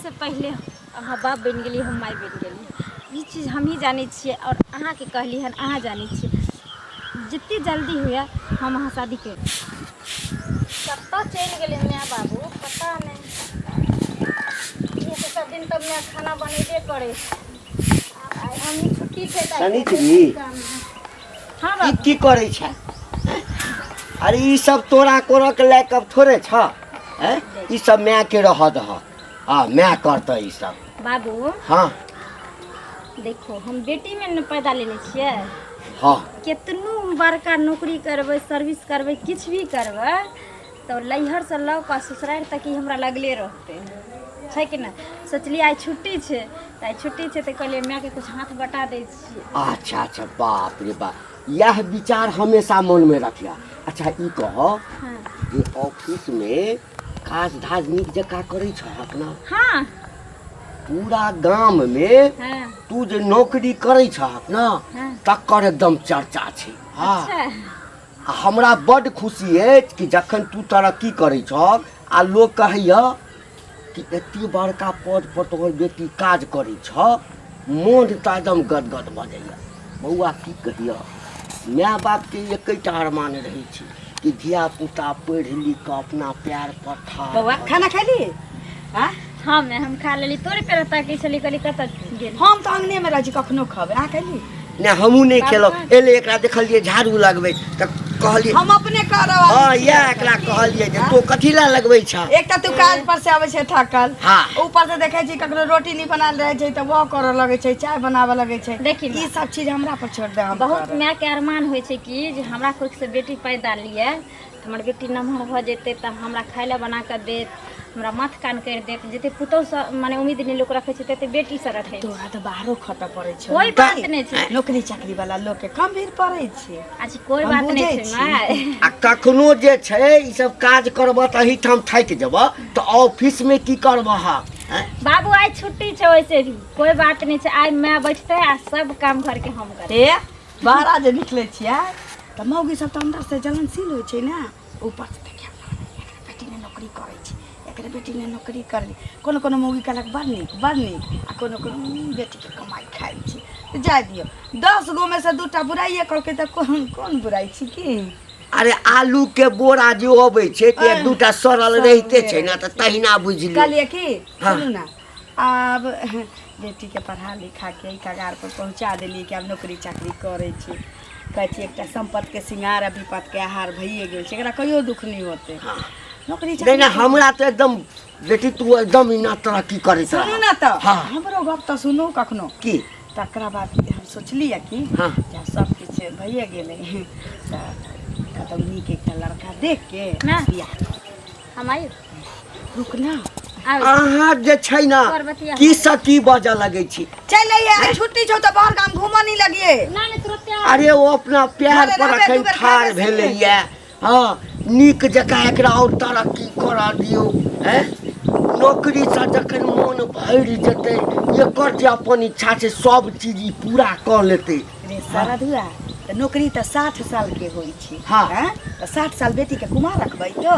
से पहिले अहाँ बाप बनि गेली, हम माय बनि गेली। ई चीज हमही जानै छियै आओर अहाँके कहली हन, अहाँ जानै छियै। जते जल्दी हुए हम अहाँ शादी कर। कतऽ चलि गेलै माय बाबू पता नहि। ई सब दिन तऽ माय खाना बनेबे करै छै, आइ हमही छुट्टी छै तऽ आइ शनिचरी। काम है। हाँ ई बाबू। की करै छै? अरे ई सब तोरा करऽ के लायक अब थोड़े छ। हैं, ई सब माय के रह दह। हाँ, माय करतै ई सब। बाबू। हाँ। देखो, हम बेटी में न पैदा लेने छियै। हाँ। केतनो बड़का नौकरी करबै, सर्विस करबै, किछु भी करबै, तऽ नैहरसँ लऽ कऽ ससुरारि तक ई हमरा लगले रहतै, छै कि नहि? सोचलियै आइ छुट्टी छै तऽ आइ छुट्टी छै तऽ कहलियै मायके किछु हाथ बटा दै छियै। अच्छा अच्छा, बाप रे बाप, इएह विचार हमेशा मनमे रखिया। अच्छा ई कह जे ऑफिसमे काज धाज नीक जकाँ करै छहक ने? हाँ। पूरा गाममे तू जे नौकरी करै छहक ने, तकर एकदम चर्चा छै। हाँ। अच्छा। आ हमरा बड्ड खुशी अछि कि जखन तू तरक्की करै छहक आ लोक कहैया कि एते बड़का पद पर तोहर बेटी काज करै छह, मोन तऽ एकदम गदगद भऽ जाइए। बौआ, की कहियऽ, माय बापके एकेटा अरमान रहै छै कि धिया पुता पढ़ि लिख कऽ अपना पैर पर ठाढ़ बौआ, भऽ खाना खैली? आँ? हाँ मैं हम खा लेली। तोरे पेड़ ताकै छली, कहली कतऽ गेल। हम तऽ अंगने में रहै छी, कखनो खबै। अहाँ खैली? नहि, हमहूँ नहि खेलहुँ। एलै, एकरा देखलियै झाड़ू लगबै तऽ कहलियै हम अपने करब। हँ, इएह एकरा कहलियै जे तू कथी लए लगबै छह। एक तऽ तू काज पर से अबै छै थकल, ऊपर से देखै छी ककरो रोटी नहि बनायल रहै छै तऽ वो करऽ लगै छै, चाय बनाबऽ लगै छै। देखी ई सब चीज हमरा पर छोड़ दे, हम बहुत करब। मायके अरमान होइ छै कि जे हमरा कोखिसँ बेटी पैदा लिए तऽ हमर बेटी नमहर भऽ जेतै तऽ हमरा खाय लए बना कऽ देत, हमरा माथ कान करि देत। जते पुतोहसँ माने उम्मीद नहि लोक रखै छै तते बेटीसँ रखै छै। तोरा तऽ बाहरो खटऽ पड़ै छै। कोइ बात नहि छै। नौकरी चाकरी वाला लोक के कम भीड़ पड़ै छै। अच्छा, कोइ हम बात नहि बुझै छै छी। माय। आ कखनो जे छै ई सब काज करबह तऽ एहिठाम थाकि जेबह तऽ ऑफिसमे की करबह? आँय? बाबू, आइ छुट्टी छै, वैसे भी कोइ बात नहि छै। आइ माय बैठतै आ सब काम घरके हम करबै। हे, बाहरा जे निकलै छियै तऽ मौगी सब तऽ अन्दर से जलनशील होइ छै ने। ऊपर से देखियौ, एकरे बेटी ने नौकरी करै छै, एकरे बेटी ने नौकरी करै। कोनो कोनो मौगी कहलक बड़ नीक, बड़ नीक, आ कोनो कोनो बेटीके कमाइ खाइ छै। तऽ जाय दियौ, 10 गो मे से दूटा बुराइए कहलकै तऽ कोन कोन बुराइ छी की? अरे आलू के बोरा जे अबै छै तऽ एक दूटा सड़ल रहिते छै ने, तऽ तहिना बुझि लियौ। कहलियै की, हाँ। सुनू ने, आब बेटीके पढ़ा लिखा के एहि कगार पर पहुँचा देलियै कि आब नौकरी चाकरी करै छै। कहै छी एकटा सम्पत्तिके श्रृंगार आ विपत्तिके आहार भइए गेल छै, एकरा कहियो दुःख नहि होतै नौकरी नहि चाकरी। नहि, हमरा तऽ एकदम बेटी तू एकदम इना तरक्की करैत सुनू रह। ने तऽ हाँ। हमरो गप तऽ सुनू कखनो। की? तकरा बाद हम सोचलियै कि जे आब सब किछु भइए गेलै तऽ कतौ नीक एकटा लड़का देख के ना। बियाह। हम आयु। रुक ना। आबै। अहाँ जे छै ने तोर बतिया। की से की बजऽ लगै छी। चलि अइहे, आइ छुट्टी छौ तऽ बाहर गाम घूमऽ नहि लगिए। ना नहि, तुरते आबै। अरे ओ अपना पैर घरे पर रहबे, अखन दू बेर ठाढ़ खाबे से भेलैया। हँ, नीक जकाँ एकरा आओर तरक्की करऽ दियौ। हैं, नौकरीसँ जखन मोन भरि जेतै, एकर जे अपन इच्छा छै सब चीज ई पूरा कऽ लेतै। रे सरधुआ, तऽ नौकरी तऽ 60 साल के होइ छै। हाँ। आँय? तऽ 60 साल बेटी के कुमार रखबै तो?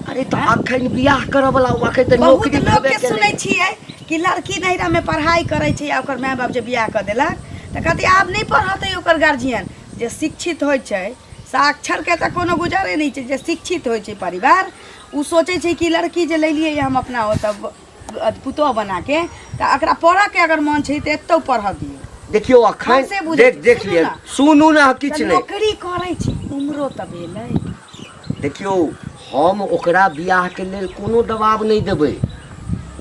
अरे तऽ अखन बियाह करऽ वाला ओ अखन तऽ बहुत नौकरी लोक भेबे के केलै। सुनै छियै कि लड़की नैहरा में पढ़ाई करै छै आ ओकर माय बाप जे बियाह कऽ देलक तऽ कहतै आब नहि पढ़तै ओकर गार्जियन। जे शिक्षित होइ छै, साक्षर के तऽ कोनो गुजारे नहि छै। जे शिक्षित होइ छै परिवार, ओ सोचै छै कि लड़की जे लेलियै हम अपना ओतऽ पुतोह बना के, तऽ एकरा पढ़ऽ के अगर मन छै तऽ एतौ पढ़ऽ दियौ। देखियौ हम अखन से बुझै देख छी। देख सुनू लिअ ने। सुनू ने, तऽ किछु नहि। नौकरी करै छै, उम्रो तऽ भेलै। देखियौ, हम ओकरा बियाहके लेल कोनो दबाव नहि देबै।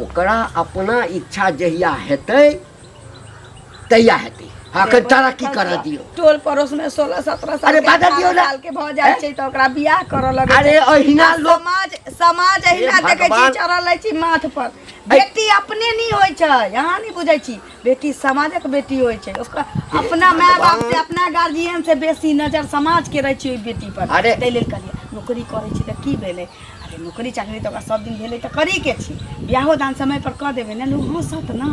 ओकरा अपना इच्छा जहिया हेतै तहिया हेतै। हँ, अखन तरक्की करऽ दियौ। टोल पड़ोस में 16 17 साल अरे के, बाजऽ दियौ 18 ने। साल के भऽ जाइ छै तऽ ओकरा बियाह करऽ लगै अरे छै। अहिना आ लोक समाज समाज अहिना हे देखै छी, भगवान। चढ़ल रहै छी माथ पर। बेटी अपने नहि होइ छै, अहाँ नहि बुझै छी। बेटी समाजक बेटी होइ छै। ओकर अपना माय बाप से, अपना गार्जियन से बेसी नजर समाज के रहै छै ओहि बेटी पर। अरे ताहि लेल कहलियै, नौकरी करै छी तऽ की भेलै? अरे नौकरी चाकरी तऽ ओकरा सब दिन भेलै तऽ करी के छी। बियाहो दान समय पर कऽ देबै ने, लोक हँसत ना।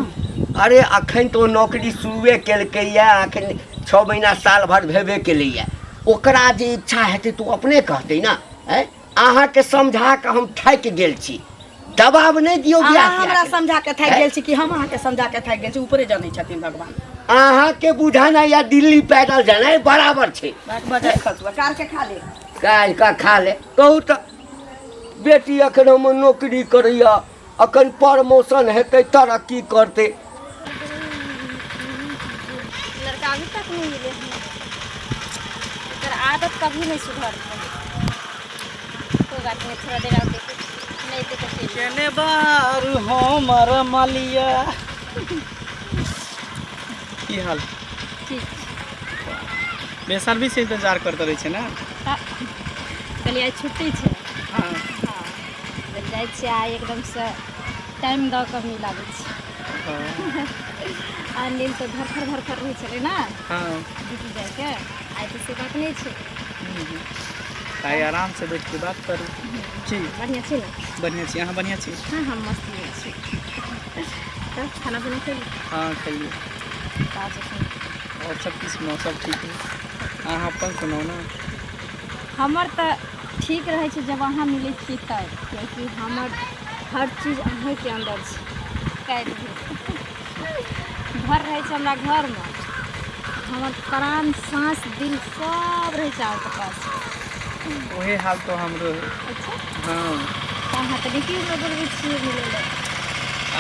अरे अखन तऽ ओ नौकरी शुरुए केलकैया, अखन 6 महीना साल भर भेबे केलैया। ओकरा जे इच्छा हेतै तऽ ओ अपने कहतै ने। आँय, अहाँके समझा कऽ हम थाकि गेल छी। दबाव नहि दियौ अहाँ बियाह हमरा तियाह के। समझा के थाकि गेल छी कि हम अहाँके समझा के थाकि गेल छी ऊपरे जनै छथिन भगवान अहाँके बुझाना या दिल्ली पैदल जाना बराबर छै बात बजर खसुआ कार के खा ले काल्हि का खा ले कहू तऽ बेटी अखन हम नौकरी करैया अखन प्रमोशन हेतै तरक्की करतै लड़का अभी तक नहीं मिले हैं एकर आदत कभी नहीं सुधरतै कोई बात नहीं थोड़ा देर और देखो नहीं देखो चलि केने बारू हमर मलिया की हाल ठीक बेसर्बी से इंतजार करते रहै छै ने कहलियै आइ छुट्टी छै हँ हँ जाइ छियै आइ एकदमसँ टाइम दऽ कऽ मिलाबै छी हँ आन दिन तऽ धरफड़ धरफड़ रहै छलै ने हँ ड्यूटी जाइके आइ तऽ से बात नहि छै आइ आरामसँ बैठ के बात करू की बढ़िआँ छी ने बढ़िआँ छी अहाँ बढ़िआँ छी हँ हम मस्त छी तब खाना पीना खेली हँ खेलियै काज आओर सब की सुनाउ सब ठीक है अहाँ अपन सुनाउ ने हमर तऽ ठीक रहै छै जब अहाँ मिलै छियै तब कियाकि हमर हर चीज अहीँके अन्दर छै काल्हि भी घर रहै छै हमरा घरमे हमर प्राण साँस दिल सब रहै छै अहाँके पास ओहे हाल तो हमरो है अच्छा हँ तऽ अहाँ तऽ देखियौ हमरा बोलबै छियै मिलै लए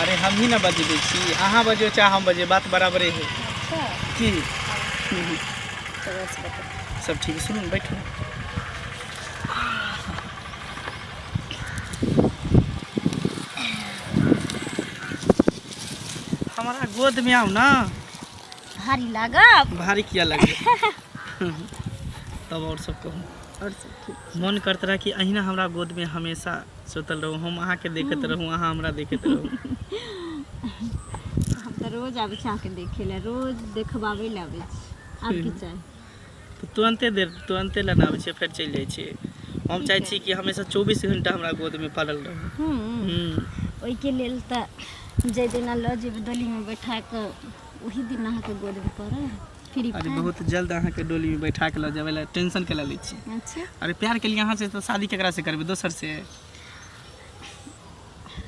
अरे हम ही ने बजबै छी अहाँ बजियौ चाहे हम बजियै बात बराबरे है अच्छा की चलो से बताउ सब ठीक सुनू ने बैठू हमारा गोद में आउ ना भारी लागब भारी किया लगे तब और सब कहू और सब ठीक मन करत रहा कि अहिना हमरा गोद में हमेशा सुतल रहू हम अहाँके देखैत रहू अहाँ हमरा देखैत रहू हम तऽ रोज आबै छी अहाँके देखै लए रोज देखबाबै लए आबै छी आब की चाही तऽ तुरन्ते देर तुरन्ते लेने आबै छियै फेर चलि जाइ छियै हम चाहै छी कि हमेशा 24 घंटा हमरा गोदमे पड़ल रहू ओहिके लेल तऽ जाहि दिना लऽ जेबै डोलीमे बैठा कऽ ओही दिन अहाँके गोदमे पड़ल फ्री अरे फायर बहुत जल्द अहाँके डोलीमे बैठा के लऽ जेबै लए टेंशन केला लै छी अच्छा अरे प्यार के लिए अहाँ से तऽ शादी केकरा से करबै दोसर से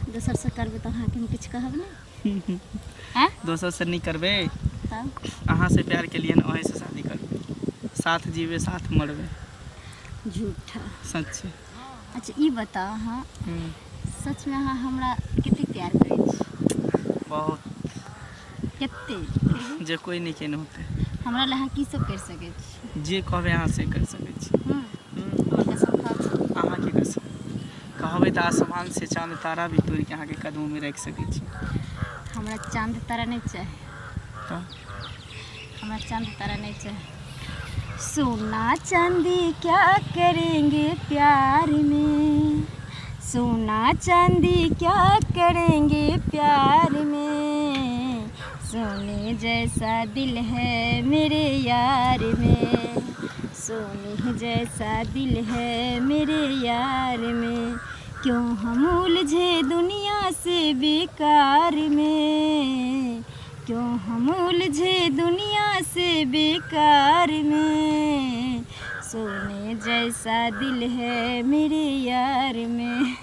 दोसर से करबै तऽ अहाँके हम किछु कहब ने आँय दोसर से नहि करबै तब अहाँ से प्यार के लिए अहीं से शादी करबै साथ जीवे साथ मरबै झूठा सच छै अच्छा ई बताउ अहाँ सचमे अहाँ हमरा कतेक प्यार करै छी बहुत कतेक जे कोई नहि केने होतै हमरा लए अहाँ की सब करि सकै छी जे कहबै अहाँ से कर सकै छी हमर कसम खाउ अहाँके कसम कहबै तऽ आसमान से चाँद तारा भी तोड़ि के अहाँके कदमों में राखि सकै छी हमरा चाँद तारा नहि चाही तऽ हमरा चाँद तारा नहीं चाहिए सोना चांदी क्या करेंगे प्यार में सोना चांदी क्या करेंगे प्यार में सोने जैसा दिल है मेरे यार में सोने जैसा दिल है मेरे यार में क्यों हम उलझे दुनिया से बेकार में क्यों हम उलझे दुनिया से बेकार में सोने जैसा दिल है मेरे यार में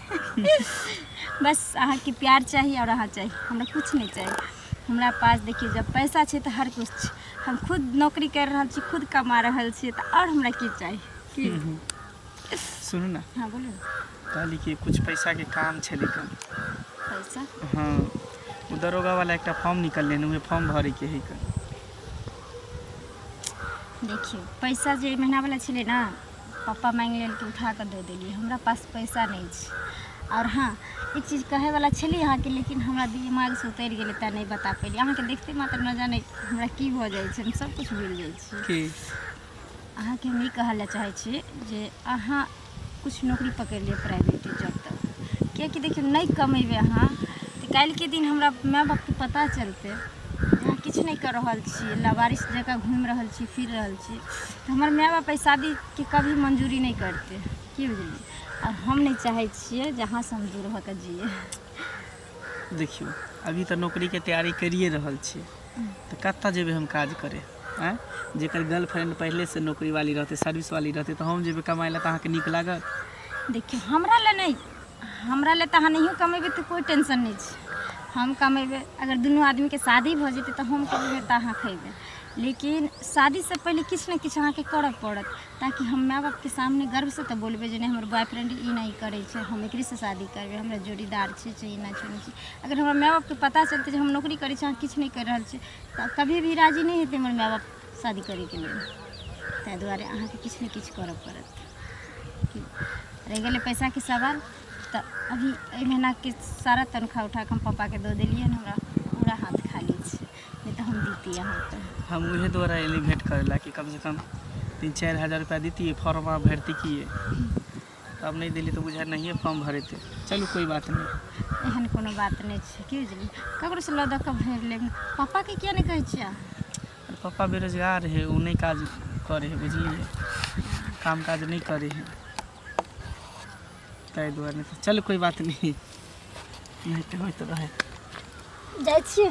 बस अहाँके प्यार चाही आओर अहाँ चाही हमरा किछु नहि चाही हमरा पास देखियौ जब पैसा छै तऽ हर किछु छै हम खुद नौकरी करि रहल छी खुद कमा रहल छी तऽ आओर हमरा की चाही की सुनू ने हँ बोलू ने कहली कि कुछ पैसाके काम छलै कन पैसा हँ ओ दरोगा वाला एकटा फॉर्म निकललै हन उहे फॉर्म भरैके हइ कन देखियौ पैसा जे महीनावला छलै ने पप्पा माँगि लेलकै उठा कऽ दऽ देलियै हमरा पास पैसा नहि छै आओर हँ एक चीज कहैवला छलियै अहाँके लेकिन हमरा दिमागसँ उतरि गेलै तेँ नहि बता पेलियै अहाँके देखते मात्र नहि जाने हमरा की भऽ जाइ छै हम सभकिछु भूलि जाइ छियै की अहाँके हम ई कहऽ लए चाहै छी जे अहाँ किछु नौकरी पकड़ि लिअ प्राइवेट जॉब तब किएकि देखियौ नहि कमेबै अहाँ तऽ काल्हिके दिन हमरा माय बापके पता चलतै जे अहाँ किछु नहि कऽ रहल छी लावारिस जकाँ घूमि रहल छी फिर रहल छी तऽ हमर माय बाप एहि शादीके कभी मंजूरी नहि करतै की बुझलियै आओर हम नहि चाहै छियै जे अहाँसँ हम दूर भऽ कऽ जियै देखियौ अभी तऽ नौकरीके तैयारी करिए रहल छियै तऽ कतऽ जेबै हम काज करे आँय जेकर गर्लफ्रेंड पहिलेसँ नौकरी वाली रहतै सर्विस वाली रहतै तऽ हम जेबै कमाइ लए तऽ अहाँके नीक लागत देखियौ हमरा लए नहि हमरा ले तऽ अहाँ नहियो कमेबै तऽ कोइ टेंशन नहि छै। हम कमेबै, अगर दुनू आदमीके शादी भऽ जेतै तऽ हम कमेबै तऽ अहाँ खयबै। लेकिन शादीसँ पहिले किछु ने किछु अहाँके करऽ पड़त, ताकि हम माय बापके सामने गर्वसँ तऽ बोलबै जे नहि, हमर बॉयफ्रेंड ई नहि करै छै, हम एकरेसँ शादी करबै, हमरा जोड़ीदार छै, छै एना छै, ओना छै। अगर हमरा माय बापके पता चलतै जे हम नौकरी करै छी, अहाँ किछु नहि करि रहल छी, तऽ कभी भी राजी नहि हेतै हमर माय बाप शादी करैके लेल। ताहि दुआरे अहाँके किछु ने किछु करऽ पड़त। रहि गेलै पैसाके सवाल, तऽ अभी एहि महीनाके सारा तनख्वाह उठा कऽ हम पप्पाके दऽ देलियै हन। हमरा पूरा हाथ खाली छै, नहि तऽ हम दितियै अहाँके। हम उहे द्वारा एली भेंट करे ला कि कमसँ कम 3-4 हजार रुपया दितियै, फॉर्म भरती। तब नहि देली तऽ बुझाइ नहिए फॉर्म भरेतै। चलू, कोइ बात नहि। एहन कोनो बात नहि छै, की बुझलियै? ककरोसँ लऽ दऽ कऽ भरि लेब। पप्पाके किया नहि कहै छियै अहाँ? अरे, पप्पा बेरोजगार है, ओ नहि काज करे है, बुझलियै? काम काज नहि करे है, ताहि दुआरे। नहि तऽ चलू, कोइ बात नहीं, नहीं तऽ होइत रहै। जाइ छियै।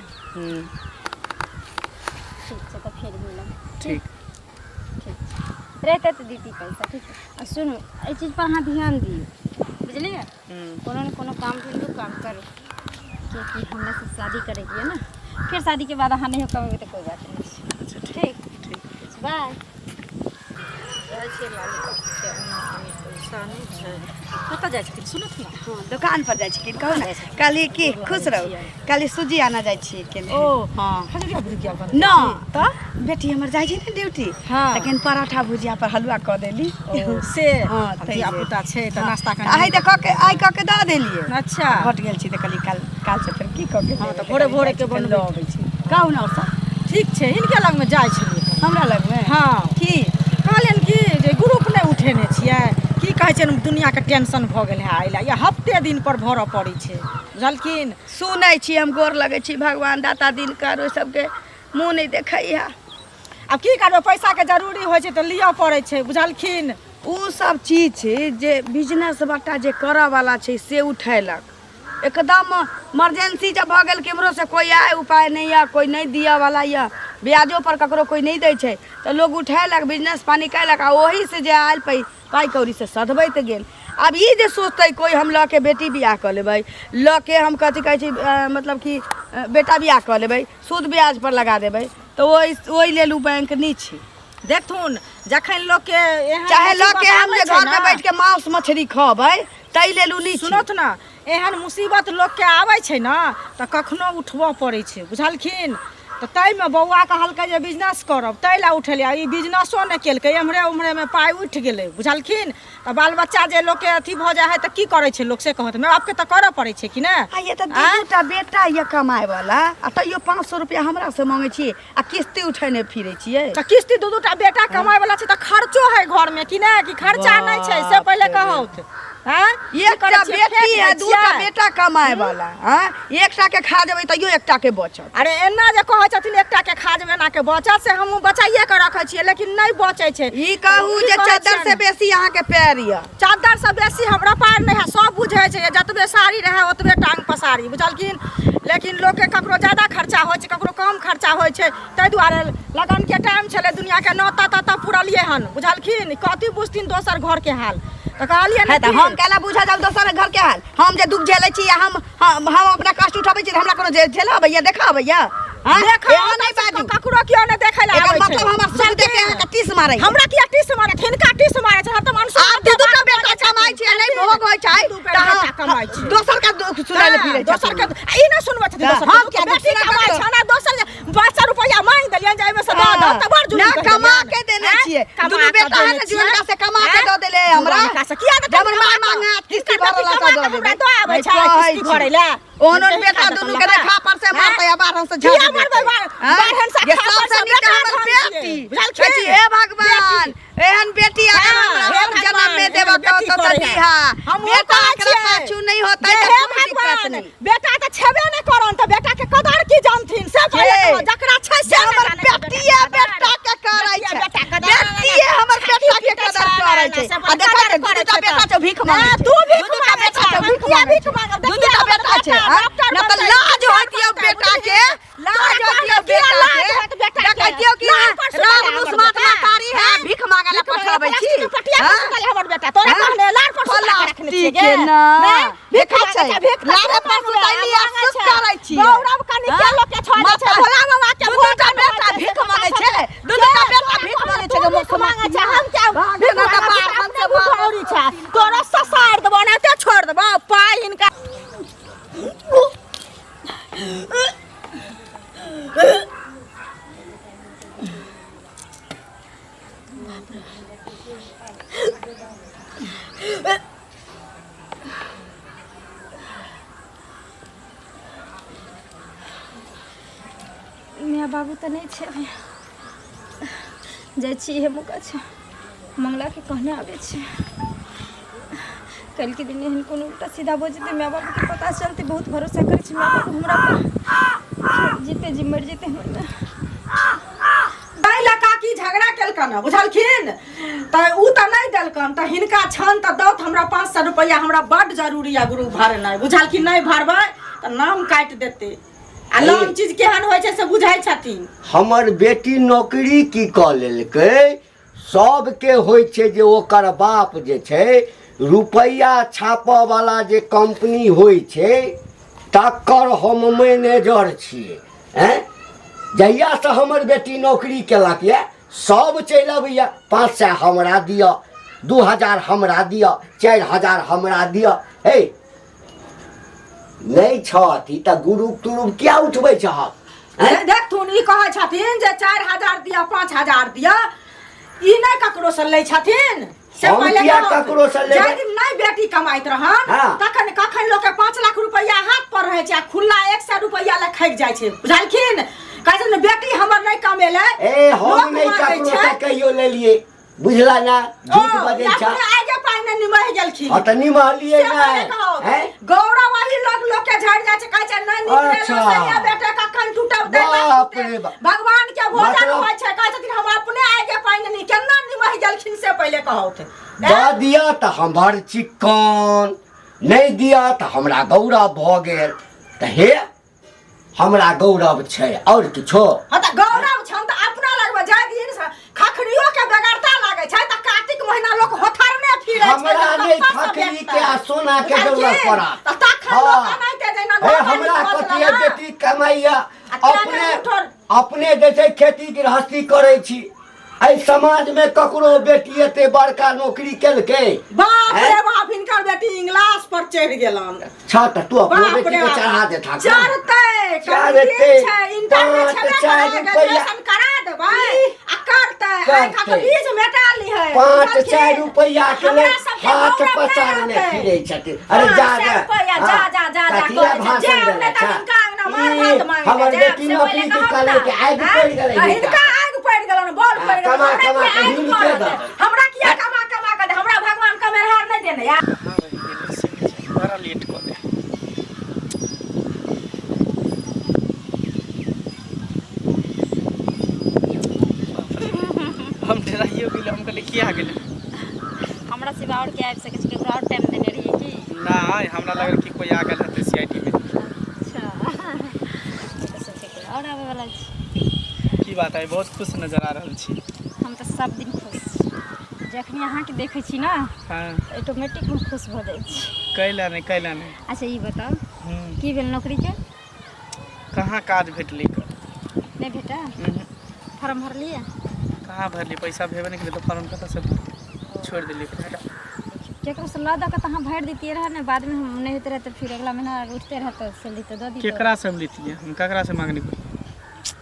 ठीक छै, तऽ फेर मिलब। ठीक। ठीक छै, रहितै तऽ दीदी पैसा। ठीक छै। आ सुनू, एहि चीजपर अहाँ ध्यान दियौ, बुझलियै? कोनो ने कोनो काम ढूँढू, काम करू, किएकि हमरा से शादी करैके यऽ ने। फेर शादीके बाद अहाँ नहि कमेबै तऽ कोइ बात नहि छै। अच्छा, ठीक। ठीक। ठीक। बाय। जाइ छियै मालिक के, ओना कनि पैसा नहि छै। कतऽ जाइ छथिन, सुनत ने? हाँ, दुकान पर जाइ छी। कहू ने, कहली कि खुश रहू। कहली सूजी आना जाइ छी के। ओ। हाँ। खजुरिया भुजिया बनबै ना। छी? तऽ बेटी हमर जाइ छै ने ड्यूटी, हाँ। तखन पराठा भुजिया पर हलुआ कऽ देली। ओ से? हाँ, आब ताहि धिया लेल। पुता छै तऽ नाश्ता आइ कनि तऽ कऽ के, आइ कऽ के दऽ देलियै। अच्छा। घट गेल छी तऽ कहली काल काल से फेर की कऽ के हाँ, तऽ देबै, भोरे कहली भोरे जाइ के छी, फेर बनबै। लऽ अबै छी। कहू ने और सब। ठीक छै। हिनके लगमे जाइ छलियै। हमरा लगमे? हाँ। की? कहलियनि कि जे ग्रुप नहि उठेने छियै। की कहै छै, दुनिआँके टेंशन भऽ गेल है, एहि लए या हफ्ते दिन पर भरऽ पड़ै छै, बुझलखिन? सुनै छी हम, गोर लगै छी, भगवान दाता दिनकर ओहि सबके मुँह नहि देखैया। आब की करबै, पैसाके जरूरी होइ छै तऽ लिअ पड़ै छै, बुझलखिन? ओ सब चीज छै जे बिजनेस बट्टा जे करऽ वाला छै से उठेलक। एकदम इमरजेंसी जब भऽ गेल, केम्हरो से कोइ आय उपाय नहि यऽ, कोइ नहि दिअ वाला यऽ, ब्याजो पर ककरो कोइ नहि दै छै, तऽ लोग उठेलक, बिजनेस पानी कयलक आ ओही से जे आयल पाइ कौड़ी से सधबैत गेल। आब ई जे सोचतै कोइ, हम लऽ के बेटी बियाह कऽ लेबै, लऽ के हम कथी कहै छै, मतलब कि बेटा बियाह कऽ लेबै, सूद ब्याज पर लगा देबै, तऽ ओहि ओहि लेल ओ बैंक नहि छै। देखथुन, जखन लोकके एहन चाहे लऽ मुसीबत के हम आबै जे छै घरमे ने, बैठ के मांस मछली खबै, ताहि लेल ओ नहि छै। सुनत ने, एहन मुसीबत लोकके आबै छै ने तऽ कखनो उठबऽ पड़ै छै, बुझलखिन? तऽ ताहिमे बौआ कहलकै जे बिजनेस करब, ताहि लए उठेलियै। ई बिजनेसो नहि केलकै, एम्हरे ओम्हरेमे पाइ उठि गेलै, बुझलखिन? तऽ बाल बच्चा जे लोकके अथी भऽ जाइ हइ तऽ की करै छै लोक, से कहत? माय बापके तऽ करऽ पड़ै छै कि नहि? आ ये तऽ दू दूटा बेटा यऽ कमाए वाला, आ तैयो 500 रुपया हमरा से मांगै छियै आ किस्ती उठेने फिरै छियै। तऽ किस्ती, दू दूटा बेटा कमाए वाला छै तऽ खर्चो है घरमे कि नहि? कि खर्चा नहि छै, से पहिले कहौत? आँय? की एकटा करै छियै? बेटी फेक है, दै दूटा छियै? बेटा कमाए वाला। हाँ, एकटा के खा जेबै तैयो एकटा के बचत। अरे, एना जे कहै छथिन एकटा के खा जेबै, एना के बचत, से हमहूँ बचाइए के रखै छियै, लेकिन नहि बचै छै। ई कहू की जे कहै चद्दर से छियनि? बेसी अहाँके पैर यऽ। चादर से बेसी हमरा पार नहि है, सब बुझै छै। जतबे साड़ी रहै ओतबे टांग पसारी, बुझलखिन? लेकिन लोकके ककरो ज्यादा खर्चा होइ छै, ककरो कम खर्चा होइ छै। ताहि दुआरे लगनके टाइम छलै, दुनिआँके नौता तोता पुरलियै हन, बुझलखिन? कथी बुझथिन दोसर घरके हाल? तऽ कहलियै है ने तऽ की हम कैला बुझऽ जाउ दोसर घर के हाल? हम जे दुख झेलै छी आ हम हम हम अपना कष्ट उठाबै छी तऽ हमरा कोनो झेलऽ अबैया, देखऽ अबैया? हाँ? देखऽ एहन नहि बाजू। ककरो केओ नहि देखै लए एकर आबै छै। मतलब हमर सुख देख के अहाँके टीस मारैया। हमरा किया टीस मारै? हिनका टीस मारै छै, हम तऽ मनुष्य। आब दू दूटा बेटा कमाइ छै, नहि भोग होइ छै। दू बेटा तऽ कमाइ छै। दोसर के दुख सुनै लए फिरै दोसर के छथिन। आ ई नहि सुनबै छथिन तऽ दोसर हम के किया बेटी सुनबै कमाइ ककरो? छै ने, दोसर जे 500 रुपैआ मांगि देलियनि जे एहिमे से दऽ दऽ तऽ बड़ जुलुम ना कहि कमा देलियनि। के देने आँय? छियै। कमा दुनू कऽ बेटा है देने ने, छियै। जुनका से कमा के आँय? दऽ देले हमरा। जुनका से किया देतै? हमर माय कमा कऽ? मांगे किस्ती हिनकर भरल बेटी तऽ कमा दऽ कऽ हमरा देबै। दऽ आबै नहि छै कहै किस्ती छी। भरै लए। ओहन ओहन बेटा दुनू के रेखा पर से मारतै आ बारहन से झाड़ किया मारबै बारहन से? जे खा पर सबसे से नीक बेटा हमर धन छियै। बेटी। बुझलखिन? कहै छी, हे भगवान, एहन बेटी अगर हाँ, हमरा हे हम जन्म भगवान, में एहन देबऽ बेटी तऽ करै है। दीहा। हमहूँ बेटा कहै एकरा छियै पाछू नहि होतै जे तऽ हे कोइ दिक्कत भगवान, नहि। बेटा तऽ छेबे नहि करन तऽ बेटा के कदर की जानथिन, से पहिले के? कहू, जकरा छै से जे नहि हमर जानै छै बेटिये बेटा बेटा के करै बेटिये छै, बेटा के बेटिये हमर बेटा के कदर करै छै। आ देखै छै, दू दूटा बेटा छै, भीख मांगै छै। तू भीख दू दूटा मांगै बेटा छै, छै, भीख किया मांगै भीख छै। मांगब? दू दूटा देखिए बेटा छै, बेटा आँ? डॉक्टर न तऽ बनतै, लाज होइत यौ बनतै, बेटा के, लाज तोरा होइत यौ कहलक किया बेटा लाज के। होत बेटा के? देखै छियौ कि लाज पर सुतल राम है हमर मुसमात बेटा। महतारी है, भीख मांगे ला भीख मांगे पठाबै छी। प्लास्टिक के पटिया पर हाँ? सुतल है हमर बेटा, तोरा हाँ? कहने लार पर सुता के रखने छियै प्लास्टिक गे। के ना। नहि, भीख माय बाबू तऽ नहि छै अभी। जाइ छी इहे मौका छै मंगलाके कहने आबै छै काल्हिके दिन एहन कोनो उल्टा सीधा भऽ जेतै माय बाबूके पता चलतै बहुत भरोसा करै छै माय बाबू हमरा पर जीते जी मरि जेतै हमर माय ताहि लए काकी झगड़ा केलकन हँ बुझलखिन तऽ ओ तऽ नहि देलकन तऽ हिनका छन तऽ दौत हमरा 500 रुपैआ हमरा बड्ड जरूरी यऽ गुरु भरनाइ बुझलखिन नहि भरबै तऽ नाम काटि देतै आ लोन चीज केहन होइ छै से बुझै छथिन हमर बेटी नौकरी की कऽ लेलकै सबके होइ छै जे ओकर बाप जे छै रुपैआ छापऽवला जे कम्पनी होइ छै तकर हम मैनेजर छियै आँय जहियासँ हमर बेटी नौकरी केलक यऽ सब चलि अबैए 500 हमरा दिअ 2000 हमरा दिअ 4000 हमरा दिअ हे नहि छह अथी तऽ गुरुप तुरुप किया उठबै छहक आँय? देखथुन ई कहै छथिन जे 4000 दिअ 5000 दिअ ई नहि ककरो से लै छथिन से हम पहिले किया कहब। ककरो से लेबै? जाहि दिन नहि बेटी कमाइत रहन हाँ। तखन कखन लोक के 5 लाख रुपया हाथ पर रहै छै आ खुल्ला 100 रुपया लए खैक जाइ छै बुझलखिन कहै छथिन बेटी हमर नहि कमेलै ए हम लोक नहि मांगै ककरो छै। से कहियो लेलियै बुझला ना झूठ बजै छ अपने आगे पानि निमहि गेलखिन हँ तऽ निमहलियै से पहिले नहि कहू। हैं गौरव वही लोग लोग के झड़ जाइ छै कहै छै नहि निकले अच्छा। सैया बेटे कखन टूटब दै बाप रे बाप। भगवान के भोजन मतलब- होइ छै कहै छथिन हम अपने आगे पानि नहीं केना निमहि गेलखिन से पहिले कहू दऽ दिअ तऽ हमर चिक्कन नहि दिअ तऽ हमरा गौरव भऽ गेल तऽ हे हमरा गौरव छै आओर किछो हँ तऽ गौरव छन तऽ अपना लगमे जाय दिन से खखरियो के बेगरता लागै छै तऽ कार्तिक महीना लोक होथरने फिरै छै हमरा जे नहि कतऽ से खखरी के भेटतै। आ सोना के जरूरत बुझलखिन? पड़त तऽ तखन हँ। लोक अनाइते जहिना हे घर हमरा बाड़ी कथी है ना। बेटी कमाइया आ किया अपने नहि उठल? अपने जे छै खेती गृहस्थी करै छी एहि समाज में ककरो बेटी एते बड़का नौकरी केलकै बाप रे हैं? बाप हिनकर बेटी इंग्लिश पर चढ़ि गेलन छह तऽ तू अपनो बाप बेटी रे के बाप चढ़ा देथा चढ़तै चढ़तै। छै इंटरनेट पाँच छेबे चारि करै रुपैआ। ग्रेजुएशन करा देबै आ करतै आइ करतै। के बीज मेटा लिहै 5 4 रुपैआ के लेल हमरा सबके हाथ गौरव नहि पसारने रहतै। फिरै छथिन अरे जा पाँच जा रुपैआ, जा, हाँ, जा, जा, जा, कथी लए कहै छै, भाषण जे देने अपने तऽ छह? हिनका अंगना मार ई, भात मांगै हमर जायब, बेटी से नौकरी पहिले की कहब कऽ ने। लेलकै आगि आँय? पड़ि गेलै आ हिनका। हिनका आगि पड़ि गेलनि बॉल हाँ, पड़ि गेलनि कमा हमरा कमा किया के आगि हिनके पड़ल दऽ। हमरा किया कमा कमा कऽ दे हमरा भगवान कमेरहार नहि देने यार कहाँ रहि गेलै से नहि जानि, बड़ा लेट कऽ दे हम डराइयो गेलै हम कहलियै किया गेलै हमरा सिवा आओर के आबि सकै छै केकरो आओर टाइम देने रहियै की नहि हमरा लागल कि कोइ आ गेल हेतै सी I T मे अच्छा तऽ सोचै कि आओर आबै वाला छै की बात है बहुत खुश नजर आ रहल छी हम तऽ सब दिन खुश छी जखनी अहाँके देखै छी ने हँ ऑटोमेटिक हम खुश भऽ जाइ छी कैला नहि कैला नहि अच्छा ई बताउ की भेल नौकरीके कहाँ काज भेटलै नहि भेटल फॉर्म भरलियै कहाँ भरलियै पैसा भेबे नहि केलै तऽ फॉर्म कतऽसँ छोड़ि देलियै केकरोसँ लऽ दऽ कऽ तऽ अहाँ भरि दैतियै रहए ने बादमे हम नहि होइत रहए तऽ फिर अगला महीना उठते रहए तऽ सैलरी तऽ दऽ दितहुँ केकरासँ हम लैतियै हम ककरासँ मांगने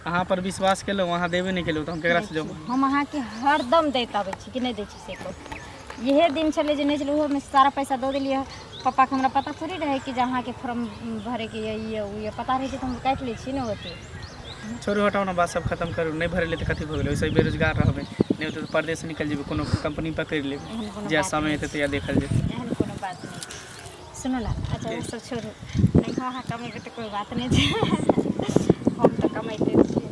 अहाँ पर विश्वास केलहुँ अहाँ देबे नहि केलहुँ तऽ हम केकरासँ जाउ हम अहाँके हरदम दैत आबै छी कि नहि दै छी से कहू इहे दिन छलै जे नहि छलै ओहोमे सारा पैसा दऽ देलियै पप्पाके हमरा पता थोड़ी रहै कि जे अहाँके फॉर्म भरैके यऽ ई यऽ ओ यऽ पता रहै छै तऽ हम काटि लै छी ने ओतेक छोड़ू हटाउ ने बात सब खतम करू नहि भरेलै तऽ कथी भऽ गेलै ओइसँ बेरोजगार रहबै नहि होतै तऽ परदेश निकलि जेबै कोनो कम्पनी पकड़ि लेबै एहन कोनो जहिया बात समय नहि हेतै तहिया देखल जेतै एहन कोनो बात नहि छै सुनू ने अच्छा ओ सब छोड़ू नहि अहाँ कमेबै तऽ कोइ बात नहि छै हम तऽ कमाइते छियै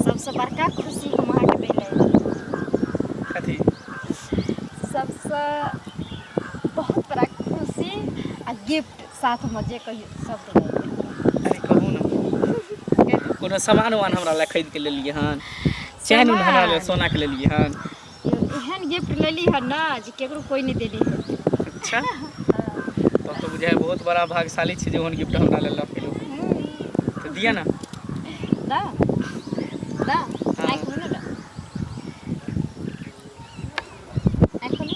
सबसँ बड़का खुशी हम अहाँके दै लए कथी सबसँ बहुत बड़ा खुशी आ गिफ्ट साथमे जे कहियौ सब देबै अरे कहू ने कोनो सामान उमान हमरा लए खरीद के लेलियै हन चैन उन हमरा लए सोना के लेलियै हन यौ एहन गिफ्ट लेली हन ने जे केकरो कोइ नहि देली हन अच्छा तब तऽ बुझाइ बहुत बड़ा भाग्यशाली छी जे ओहन गिफ्ट हमरा लेल लऽ के एलहुँ तऽ दिअ ने दा दा आँखि खोलू ने आँखि खोलू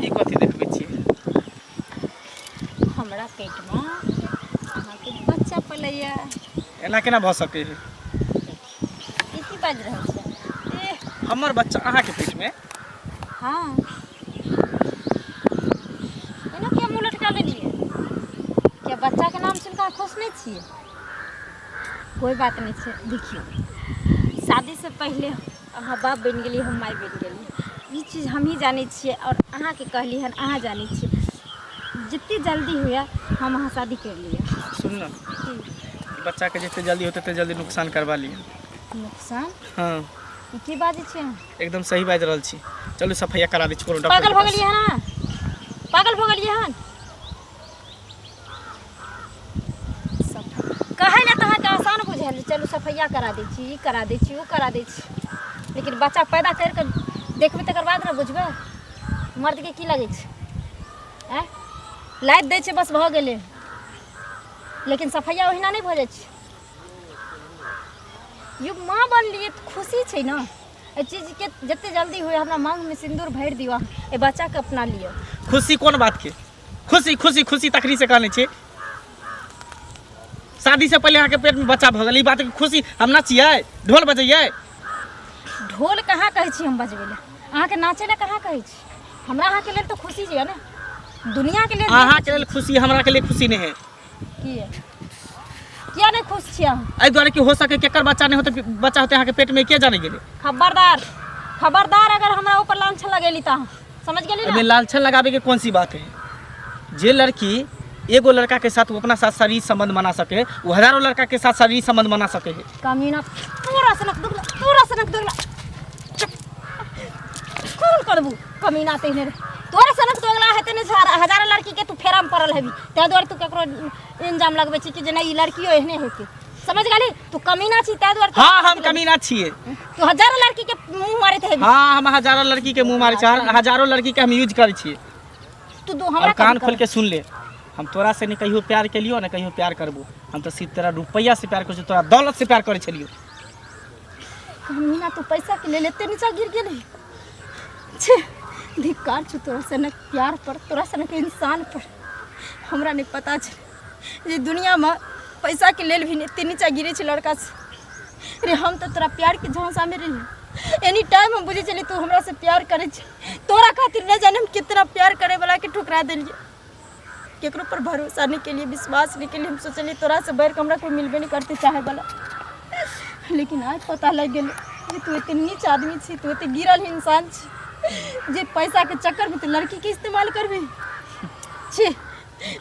ई कथी देखबै छियै हमरा पेटमे अहाँके छियै। एना केना भऽ सकै है? ई की बाजि रहल छियै? ए, हमर बच्चा अहाँके पेटमे? हँ। एना किया मुँह लटका लेलियै? किया बच्चाके नाम सुनि कऽ अहाँ खुश नहि छियै? कोइ बात नहि छै। देखियौ, शादीसँ पहिले अहाँ बाप बनि गेलियै, हम माय बनि गेलियै। ई चीज हमही जानै छियै आओर अहाँके कहली हन, अहाँ जानै छियै। जते जल्दी हुए हम अहाँ शादी कर लिअ। सुन ने, बच्चाके जते जल्दी होतै तते जल्दी नुकसान करबा लिअ। नुकसान? हँ। ई की बाजै छियै अहाँ? एकदम सही बाजि रहल छी। चलू सफैया करा दै छी कोनो डॉक्टर पागल के भऽ पास। गेलियै हन अहाँ? पागल भऽ गेलियै हन? कहै लए तऽ अहाँके आसान बुझायल, चलू सफैया करा दै छी, ई करा दै छी, ओ करा दै छी, लेकिन बच्चा पैदा करि कऽ देखबै तकर बाद ने बुझबै मर्दके की लगै छै। आँय, लादि दै छै बस भऽ गेलै, लेकिन सफैया ओहिना नहि भऽ जाइ छै। यौ माँ बनलियै तऽ खुशी छै ने। एहि चीजके जतेक जल्दी हुए हमरा माँगमे सिन्दूर भरि दिअ, एहि बच्चाके अपना लिअ। खुशी कोन बातके खुशी? खुशी खुशी तखनी से कहने छी, शादी से पहले अहाँके पेट में बच्चा भऽ गेल, ई बात के खुशी हम नाचियै, ढोल बजैयै? ढोल कहाँ कहै छी हम बजबै लए? अहाँके नाचै लए कहाँ कहै छी? हमरा अहाँके लेल तऽ खुशी जे ने दुनियाके लेल। अहाँके लेल खुशी, हमरा के लिए खुशी नहीं है। किए किया नहीं खुश छियै अहाँ? एहि दुआरे कि हो सके केकर बच्चा नहीं होते, बच्चा होते अहाँके पेट में, के जाने गेलै। खबरदार, खबरदार, अगर हमरा ऊपर लांछन लगेली तऽ अहाँ समझ गेली एहिमे ना? लालछन लगाबे के कौन सी बात है? जे लड़की एगो लड़का के साथ वो अपना साथ शारीरिक संबंध बना सके, वो हजारों लड़का के साथ शारीरिक संबंध बना सके है। कमीना, तोरा सनक दुगला, तोरा सनक दुगला, चुप। खून करबू कमीना तेहने रे। तोरा सनक दोगला हेतै ने हजारो लड़की के तू फेरामे पड़ल हेबी, ताहि दुआरे तू ककरो इंजाम लगबै छी कि जे नहि ई लड़कियो एहने हेतै। समझ गेली? तू कमीना छी ताहि दुआरे। हाँ, हम कमीना छियै। तू हजारो लड़की के मुंह मारैत हेबी। हाँ, हम हजारों लड़की के मुंह मारै छी, हजारों लड़की के हम यूज करै छियै। तू दो और हमरा कान कभी खोल के सुन ले, हम तोरा से नहीं कहियो प्यार केलियो, ने कहियो प्यार करबो। हम तो सिर्फ तोरा रुपया से प्यार करै छियो, तोरा दौलत से प्यार करै छलियो। कमीना, तू पैसा के लेल एते नीचा गिर गेली। छे, धिक्कार छौ तोरा सनक प्यार पर, तोरा सनक इंसान पर। हमरा नहीं पता छै जे दुनियामे पैसा के लेल भी एते नीचा गिरे छै लड़का से। रे हम तऽ तोरा प्यार के झांसा में रही, एनी टाइम हम बुझै छलियै तू हमरा से प्यार करै छै। तोरा खातिर नहि जाने हम कितना प्यार करे वाला के ठुकरा देलियै, केकरो पर भरोसा नहीं केलिए, विश्वास नहीं केलिए। हम सोचलिए तोरा से बढ़ के हमरा कोई मिलबे नहीं करते चाहे वाला, लेकिन आज पता लग गेल जे तू एते नीच आदमी छी, तू एते गिरल इंसान छी जे पैसा के चक्कर में तू लड़की के इस्तेमाल करबी। छी,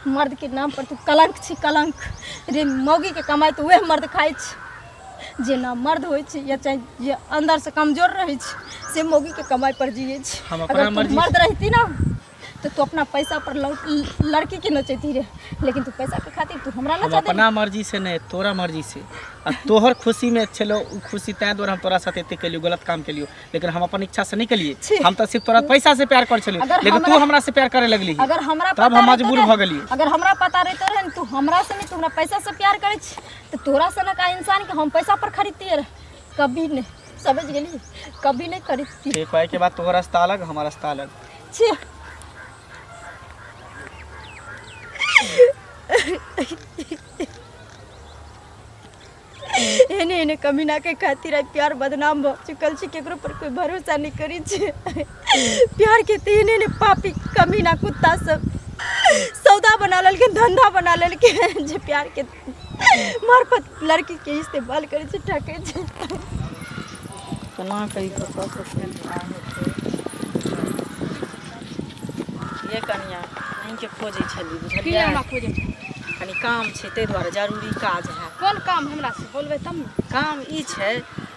मर्द के नाम पर तू कलंक छी, कलंक। रे मौगी के कमाई तो वह मर्द खाइ छै जे ना मर्द होइ छै या चाहे जे अंदर से कमजोर रहै छै, से मौगी के कमाई पर जियै छै। हम अपना अगर तू मर्जी से- मर्द रहती ना तो तू अपना पैसा पर लड़की के नचैती रे, लेकिन तू पैसा के खातिर तू हमरा हम नचा देली। अपना मर्जी से नहीं, तोरा मर्जी से आ तोहर खुशी में छलो उ खुशी, तैं दुआरे हम तोरा साथ एते केलियो, गलत काम केलियो, लेकिन हम अपन इच्छा से नहीं केलिए। छी। हम तो सिर्फ तोरा पैसा से प्यार कर छलियो, अगर लेकिन तू हमरा से प्यार करे लगली। अगर हमरा तब पता हम रहितो मजबूर ने- भऽ गेलियै। अगर हमरा पता रहितो रहे ने तू हमरा से नहीं, तू हमरा पैसा से प्यार करै छी, तऽ तोरा सनक इंसान के हम पैसा पर खरीदतियै रहे? कभी नहीं। समझ गेली? कभी नहीं खरीदती। ठीक है, के बाद तोहर रास्ता अलग, हमार रास्ता अलग। छी। एहने एहने कमीना के खातिर आइ प्यार बदनाम भऽ चुकल छै। केकरो पर कोई भरोसा नहीं करै छै। प्यार के तऽ एहने एहने पापी कमीना कुत्ता सब सौदा बना लेलकै, धंधा बना लेलकै, जे प्यार के मार्फत लड़की के इस्तेमाल करै छै, ठकै छै। केना कऽ कतऽसँ बियाह हेतै? ये कनिया, अहीँके खोजै छली। की? बुझलियै? हमरा खोजै छी? कनि काम छै, ताहि दुआरे जरूरी काज है। कोन काम? हमरा से बोलबै तब ने। काम ई छै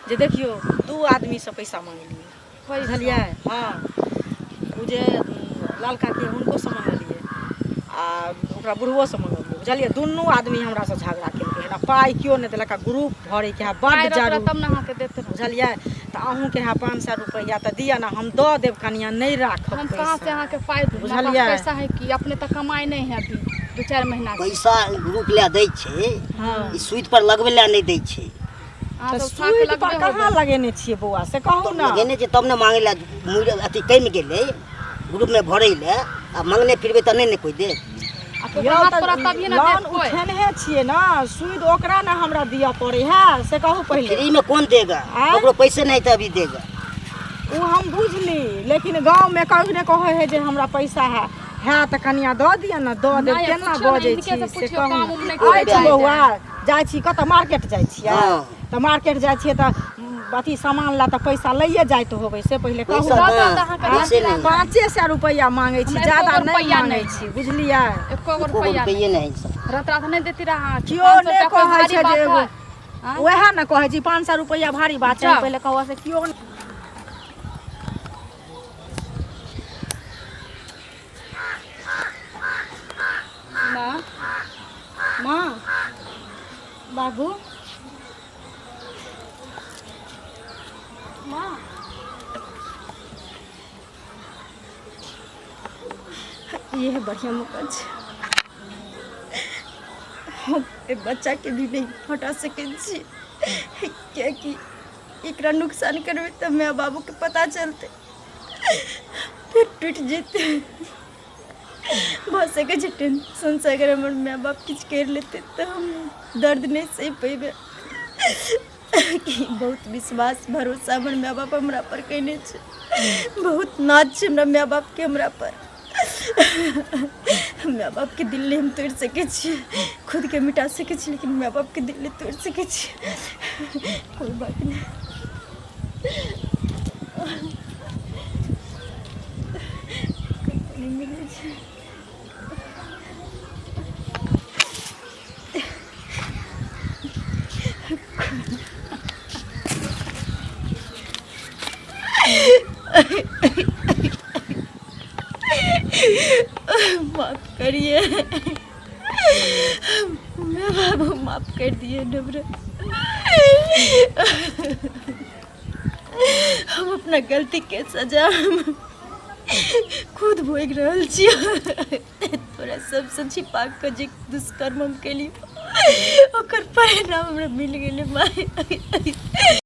जे देखियौ, दू आदमीसँ पैसा मङ्गलियै, बुझलियै? हँ, ओ जे लाल काकी हुनकोसँ मङ्गलियै आ ओकरा बुढ़बोसँ मङ्गलियै, बुझलियै? दुनू आदमी हमरासँ झगड़ा केलकै हन आ पाइ केओ नहि देलक। आ ग्रुप भरैके है पाइ बड्ड रहत जरूरी। तब ने अहाँके देत रहत। बुझलियै? तऽ अहूँके है 500 रुपैआ तऽ दिअ ने, हम दऽ देब कनिया, नहि राखब हम कहाँ से पैसा। अहाँके पाइ दू? हमरा पास बुझलियै? पैसा है कि? अपने तऽ कमाइ नहि है अभी 2-4 महीना से। पैसा ग्रुप लए दै छै। हँ। ई सूद पर लगबै लए नहि दै छै। अहाँ तऽ तऽ उठा के सूद पर लगबे कहाँ होबै। लगेने छियै बौआ, से कहू ने। लगेने छै तब ने मांगे लए मूल्य अथी कमि गेलै ग्रुपमे भरै लए। आ मंगने फिरबै तऽ नहि ने कोइ देत। आ आ ककरो यौ हाथ तऽ पड़त तभिए ने लोन देत कोइ। उठेनहे छियै ने, सूद ओकरा ने हमरा दिअ पड़ै है, से कहू पहिले। फ्री में कौन देगा? आँय? ककरो पैसे नहीं तो अभी देगा। ओ हम बुझली, लेकिन गाँवमे कभी नहि कहै है जे हमरा पैसा है, है तऽ कनिया दऽ दिअ ने, दऽ देब। नहि, केना पुछियौ ने, बजै हिनके छी से से पुछियौ, कहू काम उम ने। नहि आइ करै छी जाइ बौआ, जाइ छी कतऽ? मार्केट जाइ छियै? हँ। तऽ मार्केट जाइ छियै तऽ अथी सामान ला तऽ पैसा लैए जाइत होबै, से पहिले कहू। पैसा दऽ ना, दऽ अहाँके पैसे नहीं। 500 रुपैआ मांगै छी, हमरा ज्यादा एको गो नहि रुपैआ मांगै नहि। छी, बुझलियै? एको गो एको गो रुपैआ नहि। रुपये नहीं सर। रात रात नहि देती रह अहाँके। केओ 500 नहि रुपैआ कोइ कहै भारी छै बात जे एगो है? आँय? उएह ने कहै छी, 500 रुपैआ भारी बात छै? जाउ। पहिले कहू से केओ नहि। माँ, माँ, बाबू, माँ, इएह बढ़िआँ मौका छै, हम एहि बच्चाके भी नहि हटा सकै छी, किएकि एकरा नुकसान करबै तऽ माय बाबूके पता चलतै, फेर टूटि जेतै। भऽ सकै छै टेंशनसँ अगर हमर माय बाप किछु करि लेतै तऽ हम दर्द नहि सहि पेबै, कि बहुत विश्वास भरोसा हमर माय बाप हमरा पर कयने छै। बहुत नाज छै हमरा माय बापके हमरा पर। माय बापके दिल नहि हम तोड़ि सकै छियै। खुदके मिटा सकै छी, लेकिन माय बापके दिल नहि तोड़ि सकै छियै। कोइ बात नहि, नहि मिलै छै। माफ करिए मैं बाबू, माफ कर दिए हमरा। हम अपना गलती के सजा हम खुद भोगि रहल छियै। तोरा सबसँ छिपा कऽ जे दुष्कर्म हम केलियै, ओकर परिणाम हमरा मिल गेलै माय।